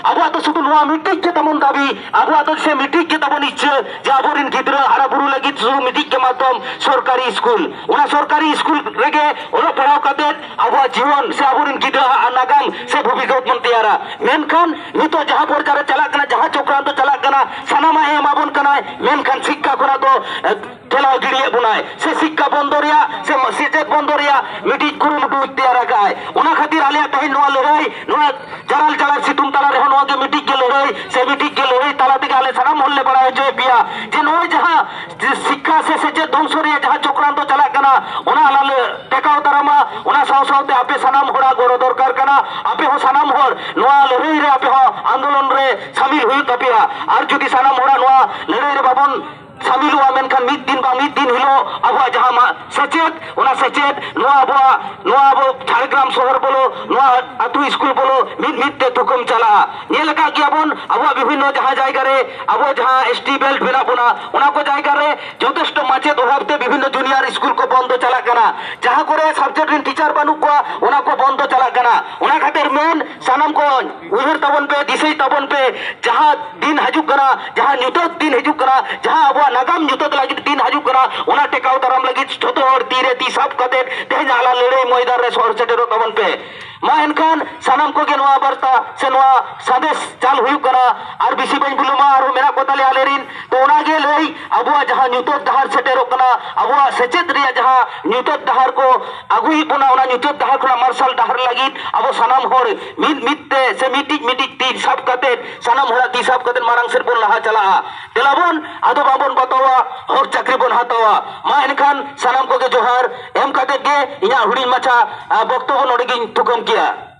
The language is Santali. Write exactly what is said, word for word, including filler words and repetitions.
ᱟᱵᱚᱣᱟᱜ ᱫᱚ ᱥᱩᱫᱷᱩ ᱱᱚᱣᱟ ᱢᱤᱫᱴᱤᱡ ᱜᱮ ᱛᱟᱵᱚᱱ ᱫᱟᱹᱵᱤ, ᱟᱵᱚᱣᱟᱜ ᱫᱚ ᱥᱮ ᱢᱤᱫᱴᱤᱡ ᱜᱮ ᱛᱟᱵᱚᱱ ᱤᱪᱪᱷᱟᱹ ᱡᱮ ᱟᱵᱚᱨᱮᱱ ᱜᱤᱫᱽᱨᱟᱹ ᱦᱟᱨᱟ ᱵᱩᱨᱩ ᱞᱟᱹᱜᱤᱫ ᱥᱩᱫᱷᱩ ᱢᱤᱫᱴᱤᱡ ᱜᱮ ᱢᱟᱫᱽᱫᱷᱚᱢ ᱥᱚᱨᱠᱟᱨᱤ ᱥᱠᱩᱞ᱾ ᱚᱱᱟ ᱥᱚᱨᱠᱟᱨᱤ ᱥᱠᱩᱞ ᱨᱮᱜᱮ ᱚᱞᱚᱜ ᱯᱟᱲᱦᱟᱣ ᱠᱟᱛᱮ ᱟᱵᱚᱣᱟᱜ ᱡᱤᱭᱚᱱ ᱥᱮ ᱟᱵᱚᱨᱮᱱ ᱜᱤᱫᱽᱨᱟᱹ ᱟᱜ ᱱᱟᱜᱟᱢ ᱥᱮ ᱵᱷᱚᱵᱤᱥᱥᱚᱛ ᱵᱚᱱ ᱛᱮᱭᱟᱨᱟ᱾ ᱢᱮᱱᱠᱷᱟᱱ ᱱᱤᱛᱚᱜ ᱡᱟᱦᱟᱸ ᱯᱚᱨᱡᱟᱭ ᱨᱮ ᱪᱟᱞᱟᱜ ᱠᱟᱱᱟ, ᱡᱟᱦᱟᱸ ᱪᱚᱠᱨᱟᱱᱛᱚ ᱪᱟᱞᱟᱜ ᱠᱟᱱᱟ, ᱥᱟᱱᱟᱢᱟᱜ ᱮ ᱮᱢᱟᱵᱚᱱ ᱠᱟᱱᱟᱭ, ᱢᱮᱱᱠᱷᱟᱱ ᱥᱤᱠᱠᱷᱟ ᱠᱷᱚᱱᱟᱜ ᱫᱚ ᱮ, ᱴᱷᱮᱞᱟᱣ ᱜᱤᱰᱤᱭᱮᱫ ᱵᱚᱱᱟᱭ, ᱥᱮ ᱥᱤᱠᱠᱷᱟ ᱵᱚᱱᱫᱚ ᱨᱮᱭᱟᱜ ᱥᱮ ᱥᱮᱪᱮᱫ ᱵᱚᱱᱫᱚ ᱨᱮᱭᱟᱜ ᱢᱤᱫᱴᱤᱡ ᱠᱩᱨᱩᱢᱩᱴᱩ ᱛᱮᱭᱟᱨ ᱟᱠᱟᱫᱼᱟᱭ᱾ ᱚᱱᱟ ᱠᱷᱟᱹᱛᱤᱨ ᱟᱞᱮᱭᱟᱜ ᱛᱮᱦᱮᱧ ᱱᱚᱣᱟ ᱞᱟᱹᱲᱦᱟᱹᱭ, ᱱᱚᱣᱟ ᱡᱟᱨᱟᱞ ᱡᱟᱨᱟᱞ ᱥᱤᱛᱩᱝ ᱛᱟᱞᱟ ᱨᱮᱦᱚᱸ ᱱᱚᱣᱟ ᱜᱮ ᱢᱤᱫᱴᱤᱡ ᱜᱮ ᱞᱟᱹᱲᱦᱟᱹᱭ, ᱥᱮ ᱢᱤᱫᱴᱤᱡ ᱜᱮ ᱞᱟᱹᱲᱦᱟᱹᱭ ᱛᱟᱞᱟ ᱛᱮᱜᱮ ᱟᱞᱮ ᱥᱟᱱᱟᱢ ᱦᱚᱲ ᱞᱮ ᱵᱟᱲᱟᱭ ᱦᱚᱪᱚᱭᱮᱫ ᱯᱮᱭᱟ ᱡᱮ ᱱᱚᱜᱼᱚᱭ ᱡᱟᱦᱟᱸ ᱥᱤᱠᱠᱷᱟ ᱥᱮ ᱥᱮᱪᱮᱫ ᱫᱷᱚᱝᱥᱚ ᱨᱮᱭᱟᱜ ᱡᱟᱦᱟᱸ ᱪᱚᱠᱨᱟᱱᱛᱚ ᱪᱟᱞᱟᱜ ᱠᱟᱱᱟ, ᱚᱱᱟ ᱟᱞᱮ ᱞᱮ ᱴᱮᱠᱟᱣ ᱫᱟᱨᱟᱢᱟ᱾ ᱚᱱᱟ ᱥᱟᱶ ᱥᱟᱶᱛᱮ ᱟᱯᱮ ᱥᱟᱱᱟᱢ ᱦᱚᱲᱟᱜ ᱜᱚᱲᱚ ᱫᱚᱨᱠᱟᱨ ᱠᱟᱱᱟ᱾ ᱟᱯᱮ ᱦᱚᱸ ᱥᱟᱱᱟᱢ ᱦᱚᱲ ᱱᱚᱣᱟ ᱞᱟᱹᱲᱦᱟᱹᱭ ᱨᱮ ᱟᱯᱮ ᱦᱚᱸ ᱟᱱᱫᱳᱞᱚᱱ ᱨᱮ ᱥᱟᱢᱤᱞ ᱦᱩᱭᱩᱜ ᱛᱟᱯᱮᱭᱟ᱾ ᱟᱨ ᱡᱩᱫᱤ ᱥᱟᱱᱟᱢ ᱦᱚᱲᱟᱜ ᱱᱚᱣᱟ ᱞᱟᱹᱲᱦᱟᱹᱭ ᱨᱮ ᱵᱟᱵᱚᱱ ᱥᱟᱢᱤᱞᱚᱜᱼᱟ, ᱢᱮᱱᱠᱷᱟᱱ ᱢᱤᱫ ᱫᱤᱱ ᱵᱟᱝ ᱢᱤᱫ ᱫᱤᱱ ᱦᱤᱞᱳᱜ ᱟᱵᱚᱣᱟᱜ ᱡᱟᱦᱟᱸ ᱢᱟ-, ᱥᱮᱪᱮᱫ, ᱚᱱᱟ ᱥᱮᱪᱮᱫ ᱱᱚᱣᱟ ᱟᱵᱚᱣᱟᱜ, ᱱᱚᱣᱟ ᱟᱵᱚ ᱡᱷᱟᱲᱜᱨᱟᱢ ᱥᱚᱦᱚᱨ ᱵᱚᱞᱚ, ᱱᱚᱣᱟ ᱟᱹᱛᱩ ᱥᱠᱩᱞ ᱵᱚᱞᱚ, ᱢᱤᱫ ᱢᱤᱫ ᱛᱮ ᱛᱷᱩᱠᱩᱢ ᱪᱟᱞᱟᱜᱼᱟ᱾ ᱧᱮᱞ ᱟᱠᱟᱫ ᱜᱮᱭᱟᱵᱚᱱ, ᱟᱵᱚᱣᱟᱜ ᱵᱤᱵᱷᱤᱱᱱᱚ ᱡᱟᱦᱟᱸ ᱡᱟᱭᱜᱟ ᱨᱮ ᱟᱵᱚ ᱡᱟᱦᱟᱸ ᱮᱥ ᱴᱤ ᱵᱮᱞᱴ ᱢᱮᱱᱟᱜ ᱵᱚᱱᱟ, ᱚᱱᱟ ᱠᱚ ᱡᱟᱭᱜᱟ ᱨᱮ ᱡᱚᱛᱷᱮᱥᱴᱚ ᱢᱟᱪᱮᱫ ᱚᱵᱷᱟᱵ ᱛᱮ ᱵᱤᱵᱷᱤᱱᱱᱚ ᱡᱩᱱᱤᱭᱟᱨ ᱥᱠᱩᱞ ᱠᱚ ᱵᱚᱱᱫᱚ ᱪᱟᱞᱟᱜ ᱠᱟᱱᱟ᱾ ᱡᱟᱦᱟᱸ ᱠᱚᱨᱮ ᱥᱟᱵᱡᱮᱠᱴ ᱨᱮᱱ ᱴᱤᱪᱟᱨ ᱵᱟᱹᱱᱩᱜ ᱠᱚᱣᱟ, ᱚᱱᱟ ᱠᱚ ᱵᱚᱱᱫᱚ ᱪᱟᱞᱟᱜ ᱠᱟᱱᱟ᱾ ᱚᱱᱟ ᱠᱷᱟᱹᱛᱤᱨ ᱢᱮᱱ ᱥᱟᱱᱟᱢ ᱠᱚ ᱩᱭᱦᱟᱹᱨ ᱛᱟᱵᱚᱱ ᱯᱮ, ᱫᱤᱥᱟᱹᱭ ᱛᱟᱵᱚᱱ ᱯᱮ, ᱡᱟᱦᱟᱸ ᱫᱤᱱ ᱦᱤᱡᱩᱜ ᱠᱟᱱᱟ, ᱡᱟᱦᱟᱸ ᱧᱩᱛᱟᱹᱛ ᱫᱤᱱ ᱦᱤᱡᱩᱜ ᱠᱟᱱᱟ, ᱡᱟᱦᱟᱸ ᱟᱵᱚᱣᱟᱜ ᱱᱟᱜᱟᱢ ᱧᱩᱛᱟᱹᱛ ᱞᱟᱹᱜᱤᱫ ᱫᱤᱱ ᱦᱤᱡᱩᱜ ᱠᱟᱱᱟ, ᱚᱱᱟ ᱴᱮᱠᱟᱣ ᱫᱟᱨᱟᱢ ᱞᱟᱹᱜᱤᱫ ᱡᱷᱚᱛᱚ ᱦᱚᱲ ᱛᱤ ᱨᱮ ᱛᱤ ᱥᱟᱵ ᱠᱟᱛᱮ ᱛᱮᱦᱮᱧ ᱟᱞᱟᱝ ᱞᱟᱹᱲᱦᱟᱹᱭ ᱢᱚᱭᱫᱟᱱ ᱨᱮ ᱥᱚᱦᱚᱨ ᱥᱮᱴᱮᱨᱚᱜ ᱛᱟᱵᱚᱱ ᱯᱮ᱾ ᱢᱟ ᱮᱱᱠᱷᱟᱱ ᱥᱟᱱᱟᱢ ᱠᱚᱜᱮ ᱱᱚᱣᱟ ᱵᱟᱨᱛᱟ ᱥᱮ ᱱᱚᱣᱟ ᱥᱟᱸᱫᱮᱥ ᱪᱟᱞ ᱦᱩᱭᱩᱜ ᱠᱟᱱᱟ᱾ ᱟᱨ ᱵᱮᱥᱤ ᱵᱟᱹᱧ ᱵᱤᱞᱚᱢᱟ, ᱟᱨᱦᱚᱸ ᱢᱮᱱᱟᱜ ᱠᱚ ᱛᱟᱞᱮᱭᱟ ᱟᱞᱮᱨᱤᱱ᱾ ᱛᱚ ᱚᱱᱟᱜᱮ ᱞᱟᱹᱭ, ᱟᱵᱚᱣᱟᱜ ᱡᱟᱦᱟᱸ ᱧᱩᱛᱟᱹᱛ ᱰᱟᱦᱟᱨ ᱥᱮᱴᱮᱨᱚᱜ ᱠᱟᱱᱟ, ᱟᱵᱚᱣᱟᱜ ᱥᱮᱪᱮᱫ ᱨᱮᱭᱟᱜ ᱡᱟᱦᱟᱸ ᱧᱩᱛᱟᱹᱛ ᱰᱟᱦᱟᱨ ᱠᱚ ᱟᱹᱜᱩᱭᱮᱫ ᱵᱚᱱᱟ, ᱚᱱᱟ ᱧᱩᱛᱟᱹᱛ ᱰᱟᱦᱟᱨ ᱠᱷᱚᱱᱟᱜ ᱢᱟᱨᱥᱟᱞ ᱰᱟᱦᱟᱨ ᱞᱟᱹᱜᱤᱫ ᱟᱵᱚ ᱥᱟᱱᱟᱢ ᱦᱚᱲ ᱢᱤᱫ ᱢᱤᱫ ᱛᱮ ᱥᱮ ᱢᱤᱫᱴᱤᱡ ᱢᱤᱫᱴᱤᱡ ᱛᱤ ᱥᱟᱵ ᱠᱟᱛᱮ, ᱥᱟᱱᱟᱢ ᱦᱚᱲᱟᱜ ᱛᱤ ᱥᱟᱵ ᱠᱟᱛᱮ ᱢᱟᱲᱟᱝ ᱥᱮᱫ ᱵᱚᱱ ᱞᱟᱦᱟ ᱪᱟᱞᱟᱜᱼᱟ᱾ ᱫᱮᱞᱟ ᱵᱚᱱ, ᱟᱫᱚ ᱵᱟᱵᱚᱱ ᱵᱟᱛᱟᱣᱟ, ᱦᱚᱠ ᱪᱟᱹᱠᱨᱤ ᱵᱚᱱ ᱦᱟᱛᱟᱣᱟ᱾ ᱢᱟ ᱮᱱᱠᱷᱟᱱ ᱥᱟᱱᱟᱢ ᱠᱚᱜᱮ ᱡᱚᱦᱟᱨ ᱮᱢ ᱠᱟᱛᱮ ᱜᱮ ᱤᱧᱟᱹᱜ ᱦᱩᱰᱤᱧ ᱢᱟᱪᱷᱟ, ᱟ, ᱵᱚᱠᱛᱚᱵᱚ ᱱᱚᱰᱮ ᱜᱤᱧ ᱛᱷᱩᱠᱟᱹᱢ ᱠᱮᱭᱟ᱾